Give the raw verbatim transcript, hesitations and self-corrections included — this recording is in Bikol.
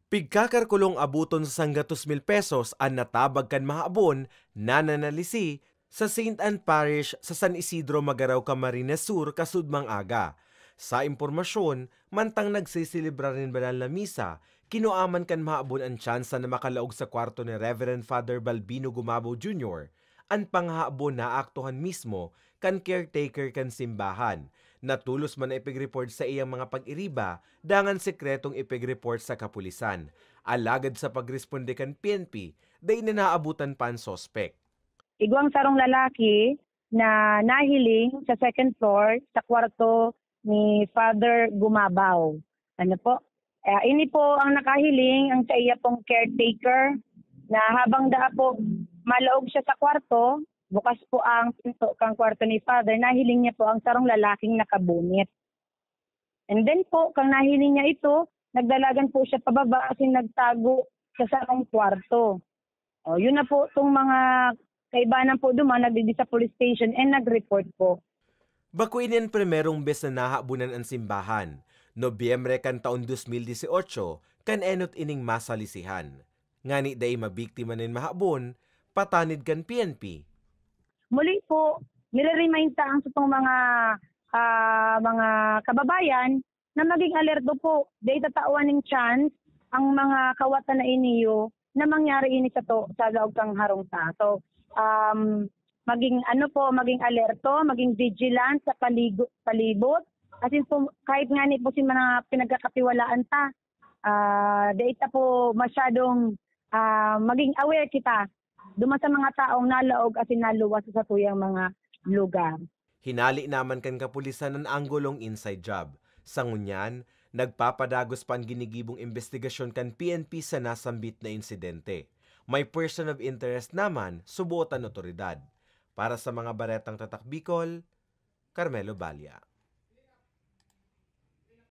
Pigkakarkulong abuton sa sanggatos mil pesos an natabag kan mahabon na nanalisi sa Saint Anne Parish sa San Isidro, Magarao, Camarines Sur, kasudmang aga. Sa impormasyon, mantang nagseselebrar nin banal na misa, kinuaman kan mahabon an tsansa na makalaog sa kwarto ni Reverend Father Balbino Gumabao Junior. An panghahabon naaktuhan mismo kan caretaker kan simbahan, na tolos man na ipig-report sa iyang mga pag-iriba, dangan sekretong ipig-report sa kapulisan. Alagad sa pagresponde kan P N P, dai na naabutan pa an suspek. Igwang sarong lalaki na nahiling sa second floor sa kwarto ni Father Gumabao. Ano po? Ah, ini po ang nakahiling, ang sa iya pong caretaker, na habang daa po malaog siya sa kwarto, bukas po ang pinto kang kwarto ni Father, nahiling niya po ang sarong lalaking nakabunit. And then po, kang nahiling niya ito, nagdalagan po siya pababa asin nagtago sa sarong kwarto. O, yun na po, itong mga kaibanan po duman, nagdigdi sa police station and nag-report po. Bako ini an primerong bes na nahabonan an simbahan. Nobyembre kan taon dos mil dieciocho, kan enot ining masalisihan. Ngani dai mabiktima nin mahabon, patanid kan P N P. Muli po, nire-remind ta ang satong mga, ah, mga kababayan na maging alerto po. Dai tatawan ning chance ang mga kawatan na iniyo na mangyari ini sato sa laog kang harong ta. So, um, maging ano po, maging alerto, maging vigilant sa paligo-, palibot. Asin po, kahit ngani po si mga pinagkakatiwalaan ta, ah, dai ta po masyadong, ah, maging aware kita duman sa mga taong nalaog asin naluwas sa satuyang mga lugar. Hinale naman kan kapulisan an anggulong inside job. Sa ngunyan, nagpapadagos pa an ginigibong imbestigasyon kan P N P sa nasambit na insidente. May person of interest naman, suboot an otoridad. Para sa mga baretang Tatak Bicol, Carmelo Balla.